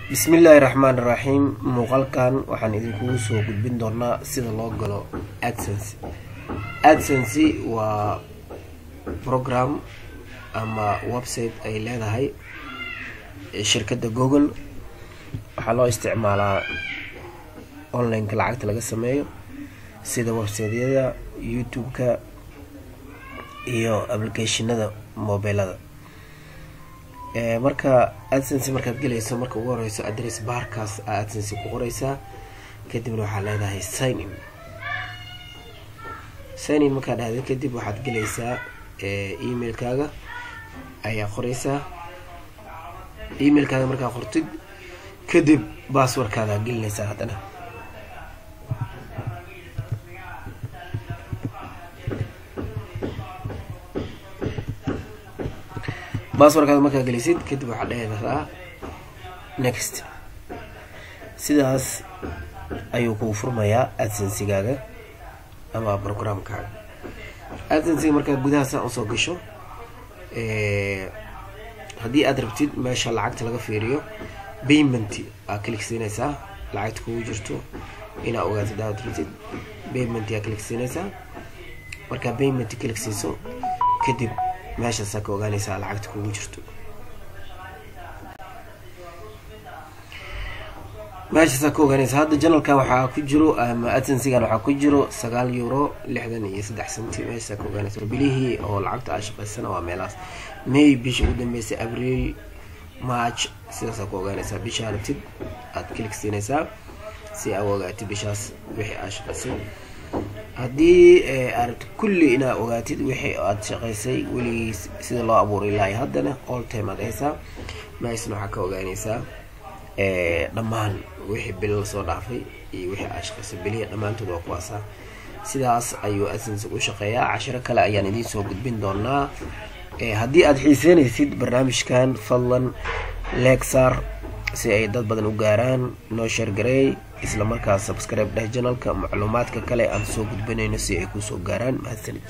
Bismillaahi raxmaani raxiim. Muuqaalkan waxaan idinkugu soo gudbin doonaa sida loo galo AdSense. AdSense waa program ama website ay leedahay shirkadda Google. Waxaa loo isticmaalaa online-ka lacagta laga sameeyo, sida websiteyada, YouTube-ka iyo applicationada mobilada. Marka AdSense markaad gelayso, marka ugu horeyso address barkaas aa AdSense ku qoreysaa, kadibna waxaa leedahay sign in. Sign in markaa dhahda kadib, waxaad gelaysaa emailkaaga ayaa qoreysaa. Emailkaaga markaa qortid kadib, passwordkaada gelinaysaa. Haddana passwordkaada markaa gelisid kadib, waxaad dhehaysaa next. Sidaas ayuu kugu furmayaa AdSensigaaga ama programkaaga AdSensiga. Markaa gudaha saa usoo gasho, haddii aad rabtid meesha lacagta laga fiiriyo, payment aa click siinaysaa. Lacagta kugu jirto inaa ogaatid aad rabtid, payment aa click siinaysaa. Markaa payment click siiso kadib, meeshaasaa ka ogaanaysaa lacagta kugu jirto. Meeshaasaa ka ogaanaysaa. Hadda channelkan waxaa ku jiro ama AdSensigan waxaa ku jiro €9.63. Meeshaasaa ka ogaanaysa bilihii oo lacagta aa shaqaysana, waa meelahaas: May bisha ugu dambeysay, Abriil, March. Sidaasaa ku ogaanaysaa. Bishaa rabtid aad click siinaysaa si aa ogaatid bishaas wixii aa shaqaysay. Haddii aad rabtid kulli inaa ogaatid wixii aad shaqaysay weligiis sida loo abuuray ilaa haddana, all time aad haysaa. Meeshasna waxaa ka ogaanaysaa dhammaan wixii bil lasoo dhaafay iyo wixii aad shaqaysay bilihii dhammaantood, waa kuwaasa. Sidaas ayuu AdSense u shaqeeyaa. Cashiro kale ayaan idiin soo gudbin doonaa. Haddii aad xiiseynaysid barnaamijkan, fadlan like saar si ay dad badan u gaaraan, noo share gareey, isla markaas subscribe dheh channelka, macluumaadka kale aan soo gudbinayno si ay kusoo gaaraan. Mahadsanid.